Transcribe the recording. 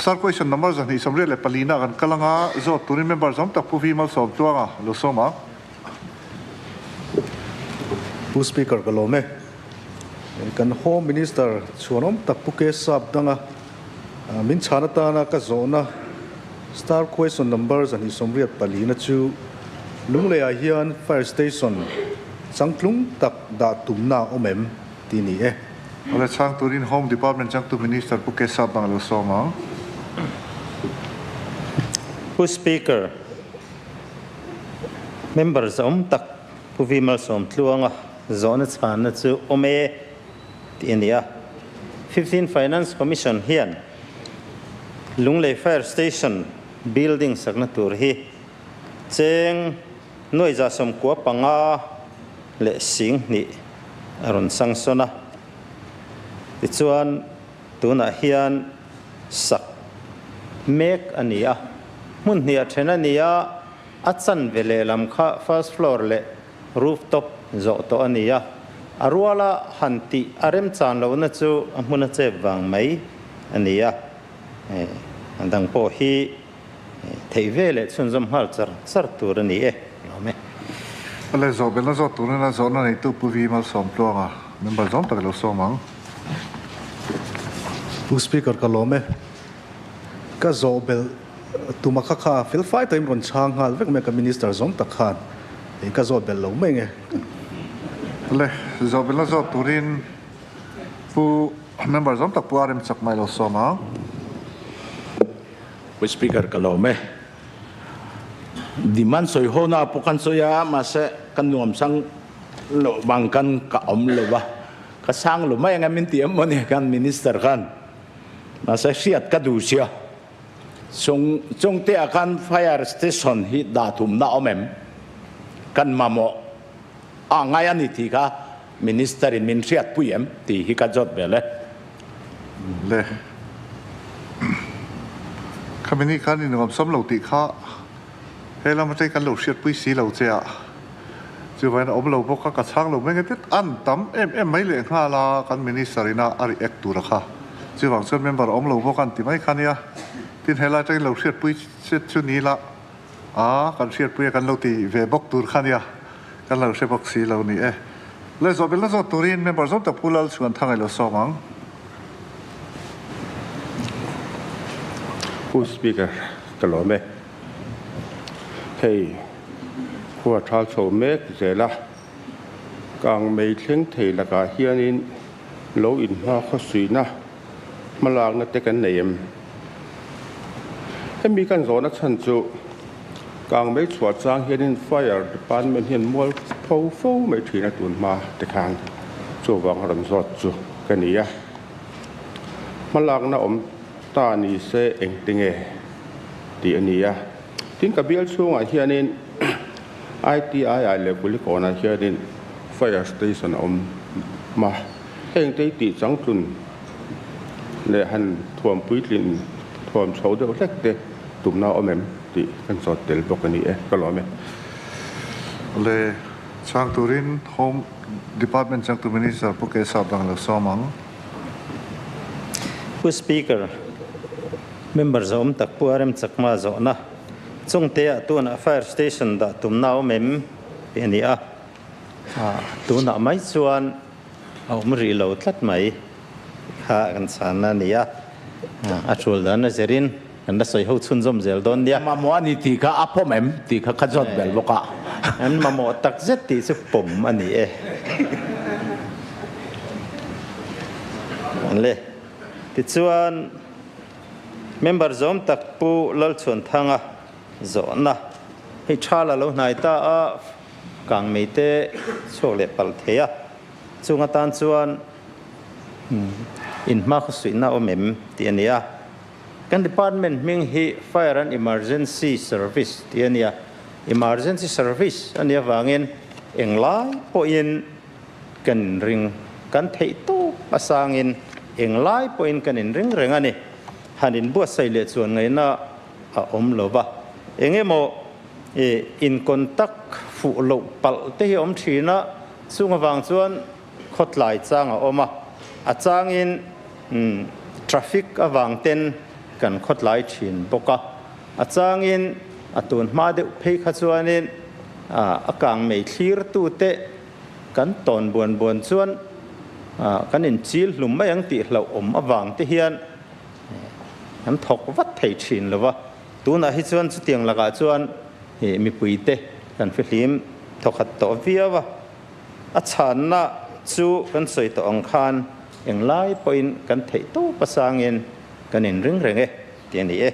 Star question number 224 na kan kal anga, zawt turin member zawm tak Pu Vi Malsawmtluanga lo sawm ang. Pu Speaker ka lawm e. Kan Home Minister chhuanawm tak Pu Ke Sap danga min chhan atana ka zawhna Star question number 284 na chu Lungleiah hian Fire Station changtlung tak dah tumna a awm em tih ni e. Awle chhang turin Home Department changtu Minister Pu Ke Sap dang a lo sawm ang. Pu Speaker, Member zawm tak Pu Vi Malsawmtluanga zawhna chhanna chu awm e tih a ni a. Fifteen Finance Commission hian Lunglei Fire Station building sakna tur hi cheng nuai 195 leh 2000 a rawn sangsawn a. Tichuan tunah hian sak mek a ni a, hmun hnih a then a ni a, a chanve lehlam kha first floor leh rooftop zawh tawh a ni a, a ruala han tih a remchan lohna chu a hmun a chep vang mai a ni a, a dang pawh hi theih ve leh chhunzawm nghal char char tur a ni e, lawm e. Awle, zawh belna zawt turin a zawhna neitu Pu Vi Malsawmtluanga member zawm tak i lo sawm ang. Pu Speaker ka lawm e. Ka zawh belh tuma kha kha fel fai takin rawn chhang nghal vek mai a, ka Minister zawm tak khan ih ka zawt belh lo mai nge. Awle, zawh belhna zawt turin Pu member zawm tak Pu RM Chakma i lo sawm ang. Pu Speaker ka lawm e. Demand sawi ho na pawh kan sawi a, mahse ka nuam sang loh vang kan ka awm lo a, ka sang lo mai ang em min ti em maw ni kan Minister khan. Mahse hriat ka duh sia, chung chungte ah khan fire station hi dah thumna awm em? Kan mamawh a ngai a ni tih kha Minister in min hriatpui em tih hi ka zawt vel e. Le. Khami ni khan i nuamsam lo tih kha he lam atang kan lo hriatpui si lo che a, chuvain a awm lo bawk a, ka chhang lo mai nge tet an tam em em mai leh nghal a, kan Minister ina a react tur a kha. Chuvang chuan member a awm lo bawk a an ti mai kha nia. Tin he lai atangin lo hriatpui che chu ni la a, kan hriatpui a kan lo ti ve bawk tur kha nia, kan lo hre bawk si lo ni e. Le zawh belna zawt turin member zawm tak Pu Lalchhuanthanga i lo sawm ang. Pu Speaker, ka lawm e. Hei, khua thal chho mek zel a, kang mei thleng thei lakah hianin lo inhma khawsuihna hmalakna te kan nei em? Hemi kan zawhna chhan chu kang mei chhuah chang hianin Fire Department hian mual pho fo mai thin a tun hma te khan chuvang a rawn zawt chu ka ni a. Hmalakna awm ta ni se engte nge tih a ni a. Tin ka bial chhungah hianin ITI ah leh Kulikawnah hianin Fire Station a awm a, heng te hi tih changtlun leh han thuam puitlin thuam chho deuh hlek te tumna a awm em tih kan zawt tel bawk a ni e, ka lawm e. Le chhang turin Home Department changtu Minister Pu Keshav Banglo sawm ang. Pu Speaker, member zawm tak Pu RM Chakma zawhna chungte ah tunah Fire Station dah tumna a awm em tih a ni a, tunah mai chuan a awm rih lo tlat mai kha kan chhanna a ni a, a tul dan a zirin kan la sawi ho chhunzawm zel dawn nia. Mamawh a ni tih kha a pawm em tih kha ka zawt bel bawk a. An mamawh tak zet tih chu pawm a ni e. Le, tichuan member zawm tak Pu Lalchhuanthanga zawhna hei tha la lo hnai ta a, kangmei te chhuak leh palh thei a, chung atan chuan inhma khawsuihna awm em tih a ni a. Kan department hming hi Fire and Emergency Service tih a ni a, Emergency Service a nih avangin englai pawhin kan inring, kan theih tawp a sangin englai pawhin kan inring reng a ni. Han inbuatsaih leh chuan ngaihna a awm lo va, eng emaw in contact fuh loh palh te hi a awm thin a, chung avang chuan khawtlai chang a awm a, a changin traffic avang ten. kan khawtlai thin bawk a. A changin a tun hma deuh phei kha chuanin a kang mei thlirtute kan tawn buan buan chuan kan inchil hlum mai ang tih hlauhawm avang te hian kan thawk vat thei thin lo va. Tunah hi chuan chutiang lakah chuan mipuite kan fihlim thawkhat tawh viau a. A chhanna chu kan sawi tawh ang khan englai pawhin kan theih tawp asangin kan inring reng e tih a ni e.